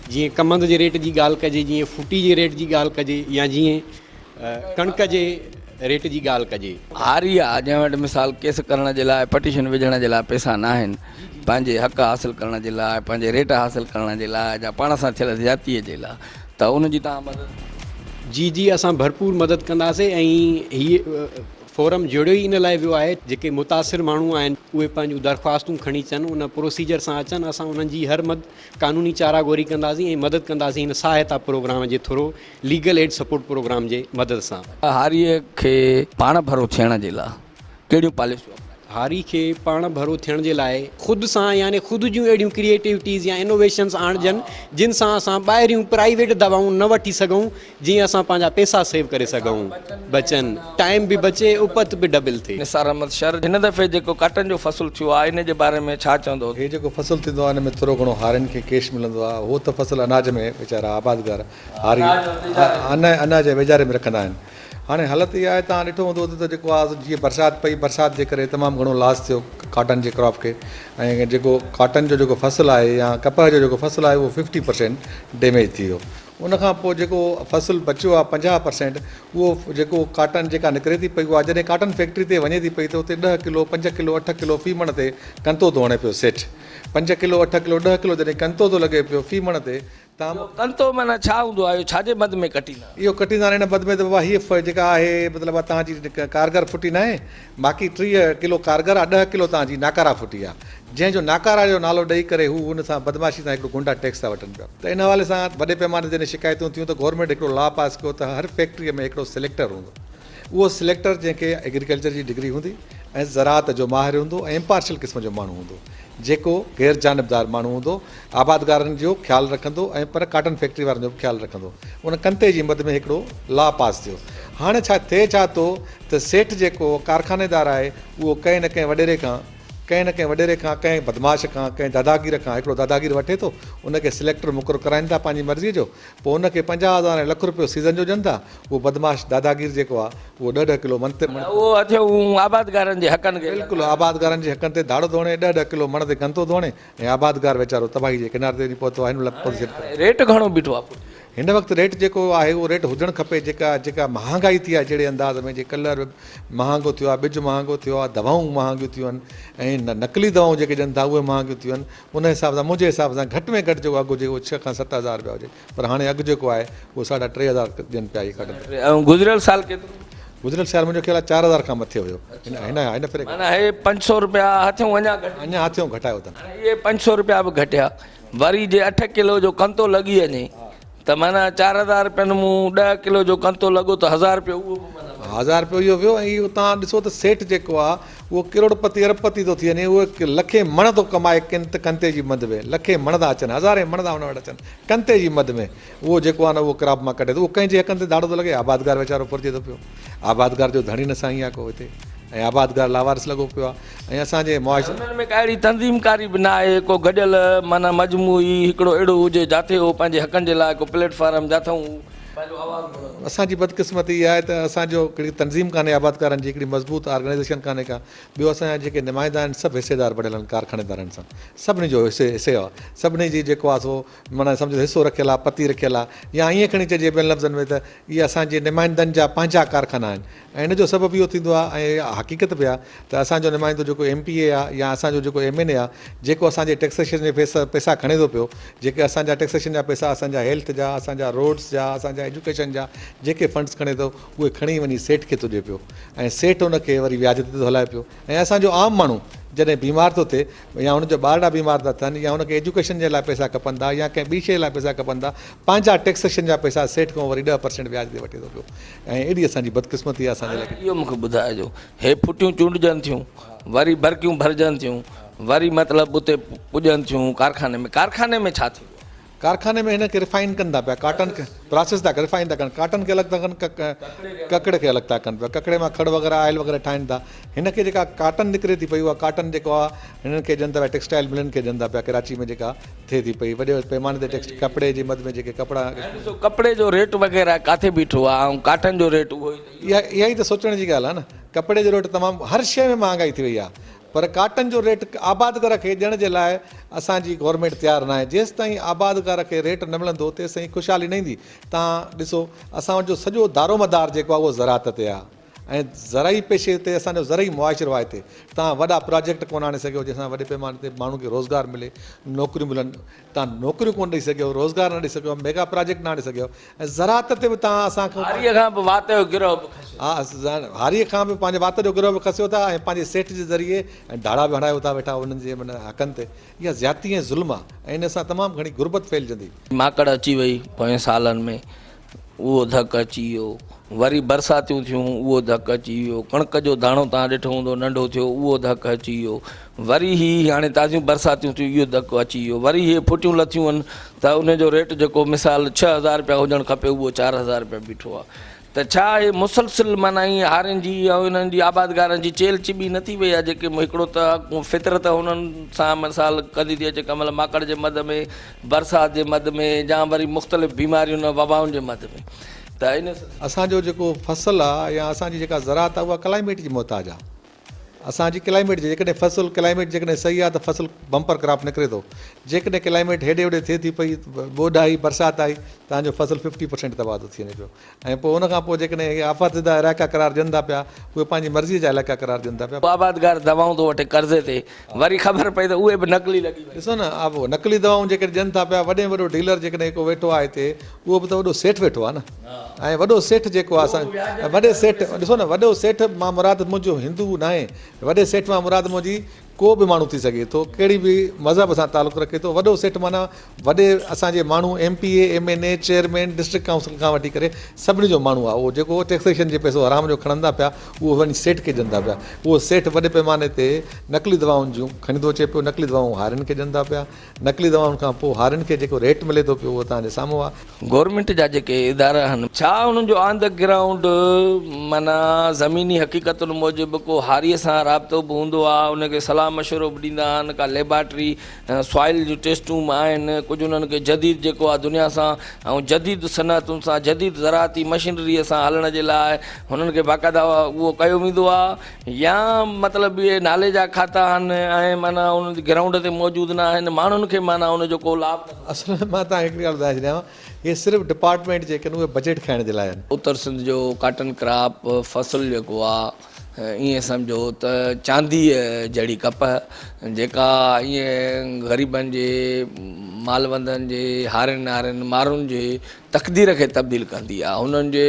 H: جيئن ڪمند جي ريٽ جي ڳالهه ڪجي جيئن ڦوٽي جي ريٽ جي ڳالهه ڪجي يا جيئن ڪڻڪ جي ريٽ جي ڳالهه ڪجي.
B: هاري آ جنهن وٽ مثال ڪيس ڪرڻ جي لاء پٽيشن وجهڻ جي لاء پئسا ناهن پنهنجي حق حاصل ڪرڻ جي لاء پنهنجي ريٽ حاصل ڪرڻ جي لاء يا پاڻ سان ٿيل زيادتي جي لاء ته ان جي توهان مدد
H: جي جي اسان ڀرپور مدد ڪنداسين ۽ هي فورم جوڙيو ئي ان لاء ويو آهي جيڪي متاثر ماڻهو آهن اهي پنهنجون درخواستون کڻي اچن ان پروسيجر سان اچن اسان انهن جي هر مد قانوني چارا گوري ڪنداسين ۽ مدد ڪنداسين هن سهائتا پروگرام جي through legal aid support programme جي مدد سان.
B: هاريء کي پاڻ ڀرو ٿيڻ جي لاء ڪهڙيون پاليسيون اپنائجن؟
H: هاري کي پاڻ ڀرو ٿيڻ جي لاء خود سان يعني خود جون اهڙيون ڪريئيٽوٽيز يا انوويشنز آڻجن جن سان اسان ٻاهريون پرائيويٽ دوائون نه وٺي سگهون جيئن اسان پنهنجا پئسا سيو ڪري سگهون بچن ٽائيم به بچي اپت به ڊبل ٿئي.
B: نثار احمد شر، هن دفعي جيڪو ڪاٽن جو فصل ٿيو آهي ان جي باري ۾ ڇا چوندو؟
I: هي جيڪو فصل ٿيندو آهي ان ۾ ٿورو گهڻو هارين کي ڪيش ملندو آهي هو ته فصل اناج ۾ ويچارا آبادگار هاري اناج ويجهاري ۾ رکندا آهن. هاڻي حالت اها آهي توهان ڏٺو هوندو ته جيڪو آهي جيئن برسات پئي برسات جي ڪري تمام گهڻو لاس ٿيو ڪاٽن جي ڪراپ کي ۽ جيڪو ڪاٽن جو جيڪو فصل آهي يا ڪپهه جو جيڪو فصل آهي اهو ففٽي پرسينٽ ڊيميج ٿي ويو ان کان پوء جيڪو فصل بچيو آهي 50% اهو جيڪو ڪاٽن جيڪا نڪري ٿي پئي اها جڏهن ڪاٽن فيڪٽري تي وڃي ٿي پئي ته اتي ڏهه ڪلو پنج ڪلو اٺ ڪلو في مڻ تي ڪنتو ٿو هڻي پيو سيٺ پنج ڪلو اٺ ڪلو ڏهه ڪلو جڏهن ڪنتو ٿو لڳي پيو في مڻ تي
B: اهو ڪنتو معنيٰ ڇا هوندو آهي؟ اهو ڇا جي مد ۾ ڪٽيندا آهن؟
I: اهو ڪٽيندا آهن ان مد ۾ ته بابا هيء جيڪا آهي مطلب توهان جي ڪارگر ڦٽي ناهي، باقي 30 ڪلو ڪارگر آهي، ڏهه ڪلو توهان جي ناڪارا ڦٽي آهي، جنهن جو ناڪارا جو نالو ڏئي ڪري هو ان سان بدمعاشي سان هڪڙو گونڊا ٽيڪس ٿا وٺن پيا. ته ان حوالي سان وڏي پيماني تي جڏهن شڪايتون ٿيون ته گورنمينٽ هڪڙو لا پاس ڪيو ته هر فيڪٽريء ۾ هڪڙو سليڪٽر هوندو، اهو سليڪٽر جنهن کي ايگريڪلچر جي ڊگري هوندي ۽ زراعت جو ماهر هوندو ۽ امپارشل قسم جو ماڻهو هوندو، جيڪو غير جانبدار ماڻهو هوندو، آبادگارن جو خيال رکندو ۽ پر ڪاٽن فيڪٽري وارن جو به خيال رکندو. ان ڪنتي جي مد ۾ هڪڙو لا پاس ٿيو. هاڻي ڇا ٿئي ڇا ٿو ته سيٺ جيڪو ڪارخانيدار آهي اهو ڪنهن نه ڪنهن وڏيري کان ڪنهن نه ڪنهن وڏيري کان، ڪنهن بدمعاش کان، ڪنهن داداگير کان هڪڙو داداگير وٺي ٿو، ان کي سليڪٽر مقرر ڪرائين ٿا پنهنجي مرضيء جو، پوء ان کي 50 هزار ۽ لک رپيو سيزن جو ڏين ٿا، اهو بدمعاش داداگير جيڪو آ، اهو ڏهه ڏهه ڪلو مڻ تي.
B: معنيٰ اهو هٿيون آبادگارن جي حقن کي.
I: بلڪل آبادگارن جي حقن تي ڌاڙو ٿو هڻي، ڏهه ڏهه ڪلو مڻ تي گن ٿو هڻي ۽ آبادگار ويچارو تباهي جي ڪناري تي وڃي پهتو آهي، هن مهل پوزيشن.
B: ريٽ گهڻو بيٺو آ ڦٽي جو؟
I: هن وقت ريٽ جيڪو آهي اهو ريٽ هجڻ کپي جيڪا جيڪا مهانگائي ٿي آهي جهڙي انداز ۾ جي ڪلر مهانگو ٿيو آهي ٻج مهانگو ٿيو آهي دوائون مهانگيون ٿيون آهن ۽ نقلي دوائون جيڪي ڏين ٿا اهي مهانگيون ٿيون آهن ان حساب سان منهنجي حساب سان گهٽ ۾ گهٽ جيڪو اگهه هجي اهو ڇهه کان 7000 رپيا هجي پر هاڻي اگهه جيڪو آهي اهو ساڍا 3000 ڏين پيا اهي ڪاٽن.
B: ۽ گذريل سال ڪيترو؟
I: گذريل سال منهنجو خيال آهي 4000 کان مٿي هيو هن هن ڦري
B: معنيٰ هي 500 رپيا هٿيون اڃا گهٽ
I: اڃا هٿيون گهٽايو اٿن.
B: هاڻي اهي 500 رپيا به گهٽيا وري جي اٺ ڪلو جو ڪنتو لڳي وڃي ته معنيٰ 4000 رپين مون ڏهه ڪلو جو ڪنتو لڳو ته هزار رپيو اهو به معنيٰ ويو.
I: هزار رپيو اهو ويو ۽ اهو توهان ڏسو ته سيٺ جيڪو آ اهو ڪروڙ پتي ارب پتي ٿو ٿي وڃي اهو لکين مڻ ٿو ڪمائي ڪنتي جي مند ۾ لکين مڻ ٿا اچن هزارين مڻ ٿا ان وٽ اچن ڪنتي جي مند ۾ اهو جيڪو آ نه اهو ڪراپ مان ڪڍي ٿو اهو ڪنهن جي حقن تي ڌاڙو ٿو لڳي آبادگار ويچارو ڦرجي ٿو پيو آبادگار جو ڌڻي نه سائين آ ڪو هتي ۽ آبادگار لاوارث لڳو پيو آ ۽ اسان جي معاشري.
B: انهن ۾ ڪا اهڙي تنظيم ڪاري به نه آهي ڪو گڏيل معنيٰ مجموعي هڪڙو اهڙو هجي جاٿي هو پنهنجي حقن جي لاء ڪو پليٽ فارم جاٿئون هو پنهنجو آواز بلند ڪن.
I: اسان جي بدقسمتي اها آهي ته اسان جو هڪڙي تنظيم ڪانهي آبادگارن جي هڪڙي مضبوط آرگنائيزيشن ڪانهي ڪا ٻيو اسان جا جيڪي نمائندا آهن سڀ حصيدار بڻيل آهن ڪارخانيدارن سان سڀني جو حصي حصي آهي سڀني جي جيڪو آهي سو معنيٰ سمجهو حصو رکيل آهي پتي رکيل آهي يا ائين کڻي چئجي ٻين لفظن ۾ ته اهي اسان جي نمائندن جا پنهنجا ڪارخانا آهن ۽ ان جو سبب اهو ٿيندو آهي ۽ اها حقيقت به آهي ته اسان جو نمائندو جيڪو ايم پي اي آهي يا اسان جو جيڪو ايم اين اي آهي جيڪو اسان جي ٽيڪسيشن جي پيسا پيسا کڻي ٿو پيو جيڪي اسان جا ٽيڪسيشن جا پيسا اسان جا هيلٿ جا اسان جا روڊس جا اسان جا ايجوڪيشن جا جيڪي فنڊس کڻي ٿو اهي کڻي وڃي سيٺ کي ٿو ڏئي پيو ۽ سيٺ ان کي وري وياج تي ٿو هلائي پيو ۽ اسان جو عام ماڻهو جڏهن بيمار ٿو ٿئي يا هن جا ٻارڙا بيمار ٿا ٿين يا هن کي ايجوڪيشن جي لاء پئسا کپن ٿا يا ڪنهن ٻي شيء لاء پئسا کپن ٿا پنهنجا ٽيڪسيشن جا پئسا سيٺ کان وري 10% وياج تي وٺي ٿو پيو ۽ ايڏي اسان جي بدقسمتي آهي اسان جي لاء.
B: اهو مون کي ٻڌائجو هي ڦٽيون چونڊجن ٿيون وري برڪيون ڀرجن ٿيون وري مطلب اتي پڄن ٿيون ڪارخاني ۾ ڪارخاني ۾ ڇا ٿيندو آهي؟
I: ڪارخاني ۾ هن کي ريفائن ڪن ٿا پيا ڪاٽن کي پراسيس ٿا ريفائن ٿا ڪن ڪاٽن کي الڳ ٿا ڪن ڪڪڙ کي الڳ ٿا ڪن پيا ڪڪڙي مان کڙ وغيره آئل وغيره ٺاهين ٿا هن کي جيڪا ڪاٽن نڪري ٿي پئي اها ڪاٽن جيڪو آهي هنن کي ڏين ٿا پيا ٽيڪسٽائل ملن کي ڏين ٿا پيا ڪراچي ۾ جيڪا ٿئي ٿي پئي وڏي پيماني تي ٽيڪسٽ ڪپڙي جي مد ۾ جيڪي ڪپڙا
B: ۽ ڏسو ڪپڙي جو ريٽ وغيره ڪاٿي بيٺو آهي ۽ ڪاٽن جو ريٽ اهو ئي ته
I: اها اها ئي ته سوچڻ جي ڳالهه آهي نه ڪپڙي جو ريٽ تمام هر شيء ۾ مهانگائي ٿي وئي آهي پر ڪاٽن جو ريٽ آبادگار کي ڏيڻ جي لاء اسان جي گورنمينٽ تيار ناهي جيستائين آبادگار کي ريٽ نه ملندو تيستائين خوشحالي نه ايندي توهان ڏسو اسان وٽ جو سڄو دارومدار جيڪو آهي اهو زراعت تي آهي ۽ زرعي پيشي تي اسان جو زرعي معاشرو آهي هتي توهان وڏا پراجيڪٽ ڪونه آڻي سگهيو جنهن سان وڏي پيماني تي ماڻهن کي روزگار ملي نوڪريون ملن توهان نوڪريون ڪونه ڏئي سگهيو روزگار نه ڏئي سگهيو ميگا پراجيڪٽ نه آڻي سگهيو ۽ زراعت تي به توهان اسان کان
B: هاريء کان به وات جو گرهه به کسيو.
I: ها هاريء کان به پنهنجي وات جو گرهه به کسيو ٿا ۽ پنهنجي سيٺ جي ذريعي ۽ ڌاڙا به هڻايو ٿا ويٺا انهن جي معنيٰ حقن تي. اها زيادتي ۽ ظلم آهي ۽ ان سان تمام گهڻي غربت ڦهلجندي.
B: ماڪڙ اچي وئي پوئين سالن ۾ اهو ڌڪ اچي ويو، وري برساتيون ٿيون اهو ڌڪ اچي ويو، ڪڻڪ جو داڻو توهان ڏٺو هوندو ننڍو ٿيو اهو ڌڪ اچي ويو، وري هي هاڻي تازيون برساتيون ٿيون اهو ڌڪ اچي ويو، وري هي ڦٽيون لٿيون آهن ته ان جو ريٽ جيڪو مثال 6000 رپيا هجڻ کپي اهو 4000 رپيا بيٺو آهي ته ڇا هي مسلسل معنيٰ ائين هارين جي ۽ انهن جي آبادگارن جي چيلهه چٻي نه ٿي وئي آهي جيڪي هڪڙو ته فطرت هنن سان مثال ڪندي ٿي اچي ڪنهن مهل ماڪڙ جي مد ۾ برسات جي مد ۾ يا وري مختلف بيمارين ۽ وبائن جي مد ۾ ته ان سلسلي.
I: اسان جو جيڪو فصل آ يا اسان جي جيڪا زراعت آ اها ڪلائميٽ جي محتاج آ. اسان جي ڪلائميٽ جي جيڪڏهن فصل ڪلائميٽ جيڪڏهن صحيح آ ته فصل بمپر ڪراپ نڪري ٿو. جيڪڏهن ڪلائميٽ هيڏي هوڏي ٿئي ٿي پئي ٻوڏ آئي برسات آئي توهان جو فصل ففٽي پرسينٽ تباهه ٿو ٿي وڃي پيو ۽ پوء ان کان پوء جيڪڏهن اهي آفات زده علائقا قرار ڏين ٿا پيا اهي پنهنجي مرضي جا علائقا قرار ڏين ٿا پيا.
B: آبادگار دوائون ٿو وٺي قرضي تي وري خبر پئي ته اهي به نقلي لڳي ويون.
I: ڏسو نه آبو نقلي دوائون جيڪڏهن ڏين ٿا پيا وڏي ۾ وڏو ڊيلر جيڪڏهن ڪو ويٺو آهي هتي اهو به ته وڏو سيٺ ويٺو آهي نه ۽ وڏو سيٺ جيڪو آهي اسان وڏي سيٺ ڏسو نه وڏو سيٺ مان مراد منهنجو هندو ناهي وڏي سيٺ مان مراد منهنجي ڪو به ماڻهو ٿي سگهي ٿو ڪهڙي به مذهب سان تعلق رکي ٿو وڏو سيٺ معنيٰ وڏي اسان جي ماڻهو M P A, M N A, chairman, district council کان وٺي ڪري سڀني جو ماڻهو آهي اهو جيڪو ٽيڪسيشن جي پئسو حرام جو کڻن ٿا پيا اهو وڃي سيٺ کي ڏين ٿا پيا اهو سيٺ وڏي پيماني تي نقلي دوائن جون کڻي ٿو اچي پيو نقلي دوائون هارين کي ڏين ٿا پيا نقلي دوائن کان پوء هارين کي جيڪو ريٽ ملي ٿو پيو اهو توهان جي سامهون آهي.
B: گورنمينٽ جا جيڪي ادارا آهن ڇا انهن جو آن the ground معنيٰ زميني حقيقتن موجب ڪو هاريء سان رابطو به هوندو آهي ان کي صلاح صلاح مشورو به ڏيندا آهن، ڪا ليبارٽري سوائل جون ٽيسٽون به آهن، ڪجهه انهن کي جديد جيڪو آهي دنيا سان ۽ جديد صنعتن سان جديد زراعتي مشينريء سان هلڻ جي لاء هنن کي باقاعده اهو ڪيو ويندو آهي يا مطلب اهي نالي جا کاتا آهن ۽ معنيٰ انهن جي گرائونڊ تي موجود نه آهن ماڻهن کي معنيٰ ان جو ڪو لاڀ نه ٿو.
I: اصل ۾ مان توهان کي هڪڙي ڳالهه ٻڌائي ڇڏيان اهي صرف ڊپارٽمينٽ جيڪي آهن اهي بجيٽ کائڻ جي لاء آهن.
B: اتر سنڌ جو ڪاٽن ڪراپ فصل جيڪو آهي ائين سمجهو ته چانديء جهڙي ڪپهه جيڪا ائين غريبن جي مالوندن جي هارين نارين مارون جي تقدير کي تبديل ڪندي آهي هنن جي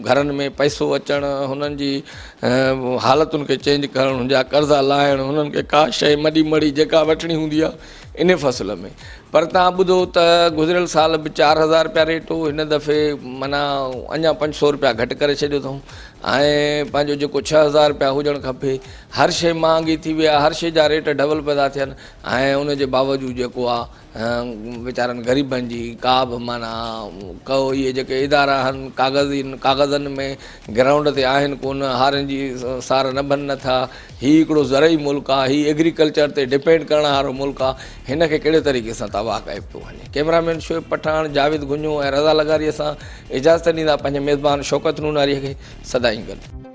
B: گهرن ۾ پئسو اچڻ هنن جي حالتن کي چينج ڪرڻ هنن جا قرضا لاهڻ هنن کي ڪا شيء مڏي مڙي جيڪا وٺڻي هوندي آهي ان فصل ۾ پر توهان ٻڌو ته گذريل سال به 4000 رپيا ريٽ هو هن دفعي معنيٰ اڃا 500 رپيا گهٽ ڪري ڇڏيو اٿئون ۽ پنهنجو جيڪو 6000 رپيا هجڻ کپي هر شيء مهانگي ٿي وئي آهي هر شيء جا ريٽ ڊبل پيا ٿين ۽ ان جي باوجود جيڪو آهي ويچارن غريبن جي ڪا به معنيٰ ڪو اهي جيڪي ادارا آهن ڪاغذي ڪاغذن ۾ گرائونڊ تي آهن ڪونه هارين جي سار نڀن نٿا هي هڪڙو زرعي ملڪ آهي هي ايگريڪلچر تي ڊپينڊ ڪرڻ وارو ملڪ آهي هن کي ڪهڙي طريقي سان تباهه ڪيو پيو وڃي ڪئميرا مين شعيب پٺاڻ جاويد گهنجو ۽ رضا لغاري سان اجازت ڏيندا پنهنجي ميزبان شوڪت نوناري کي سدائين گڏ.